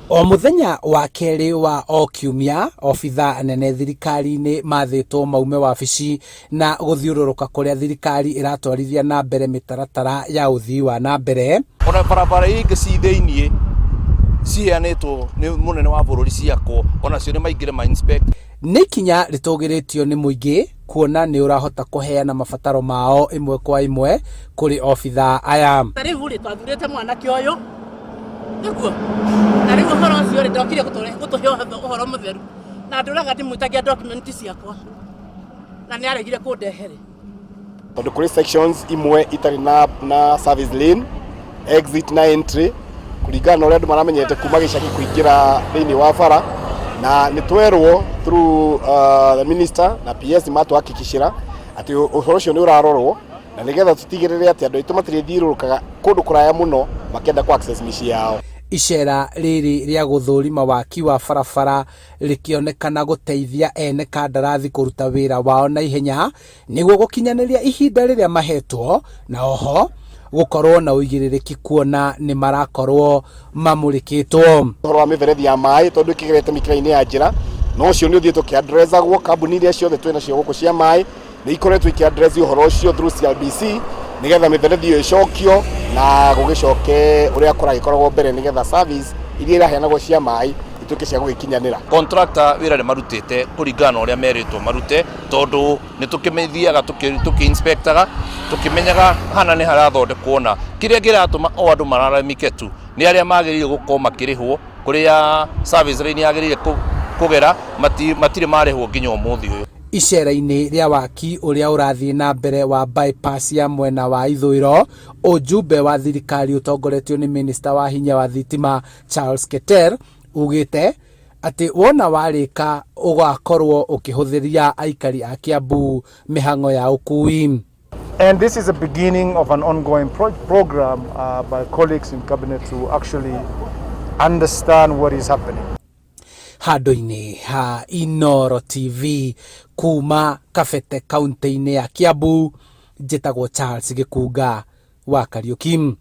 O mũthenya wa kerĩ wa o kiumia, obithaa anene thirikari-inĩ mathĩtwo maume wabici na gũthiũrũrũka kũrĩa thirikari ĩratwarithia na mbere mĩtaratara ya ũthii wa na mbere. Ona barabara iria ingĩ ci thĩiniĩ ciheanĩtwo nĩ mũnene wa bũrũri ciakwo, onacio nĩ maingĩre ma inspect. Nĩ ikinya rĩtũgĩrĩtio nĩ mũingĩ kuona nĩ ũrahota kũheana mabataro mao ĩmwe kwa ĩmwe kũrĩ obithaa aya. Ta rĩu rĩ, twathurĩte mwanake ũyũ nĩguo, na rĩu ũhoro ũcio rĩ, ndokire gũtũhe ũhoro mũtheru, na ndũraga ndĩmwĩtagia document ciakwa, na nĩ aregire kũndehere. Tondũ kũrĩ sections imwe itarĩ na, na service lane, exit na entry, kũringana na ũrĩa andũ maramenyete kuma gĩcagi kũingĩra thĩinĩ wa bara, na nĩ twerwo through the minister na PS matũhakikicĩra atĩ ũhoro ũcio nĩ ũrarorwo, na nĩgetha tũtigĩrĩre atĩ andũ aitũ matirĩthiũrũrũkaga kũndũ kũraya mũno makĩenda kũ access mĩciĩ yao. Icera rĩrĩ rĩa gũthũrima waki wa barabara rĩkĩonekana gũteithia ene kandarathi kũruta wĩra wao na ihenya nĩguo gũkinyanĩria ihinda rĩrĩa mahetwo, na oho gũkorwo na ũigĩrĩrĩki kuona nĩ marakorwo mamũrĩkĩtwo. Ũhoro wa mĩberethi ya maĩ tondũ ĩkĩgerete mĩkĩra-inĩ ya njĩra, na ũcio nĩ ũthiĩte ũkĩ-addressagwo. Kambuni iria ciothe twĩ nacio gũkũ cia maĩ nĩ ikoretwo ikĩ-address ũhoro ũcio through CRBC nĩgetha mĩberethi ĩyo ĩcokio na gũgĩcoke ũrĩa kũragĩkoragwo mbere, nĩgetha service iria iraheanagwo cia maĩ ituĩke cia gũgĩkinyanĩra. Contractor wĩra nĩ marutĩte kũringana na ũrĩa merĩtwo marute, tondũ nĩ tũkĩmĩthiaga tũkĩ inspectaga, tũkĩmenyaga hana nĩ harathondekwo, na kĩrĩa kĩratũma o andũ mararamike tu nĩ arĩa magĩrĩire gũkorwo makĩrĩhwo kũrĩa service line yagĩrĩire kũgera matirĩ marĩhwo nginya ũmũthĩ ũyũ. Icera-inĩ rĩa waki ũrĩa ũrathiĩ na mbere wa bypass ya mwena wa ithũĩro, ũjumbe wa thirikari ũtongoretio nĩ minista wa hinya wa thitima Charles Keter ugĩte atĩ wona warĩka ũgakorwo ũkĩhũthĩria aikari a Kiambu mĩhang'o ya ũkui. And this is the beginning of an ongoing program by colleagues in cabinet to actually understand what is happening. Handũ-inĩ ha Inooro TV kuma Kabete kaunti-inĩ ya Kiambu, njĩtagwo Charles Gĩkunga wa Kariũki.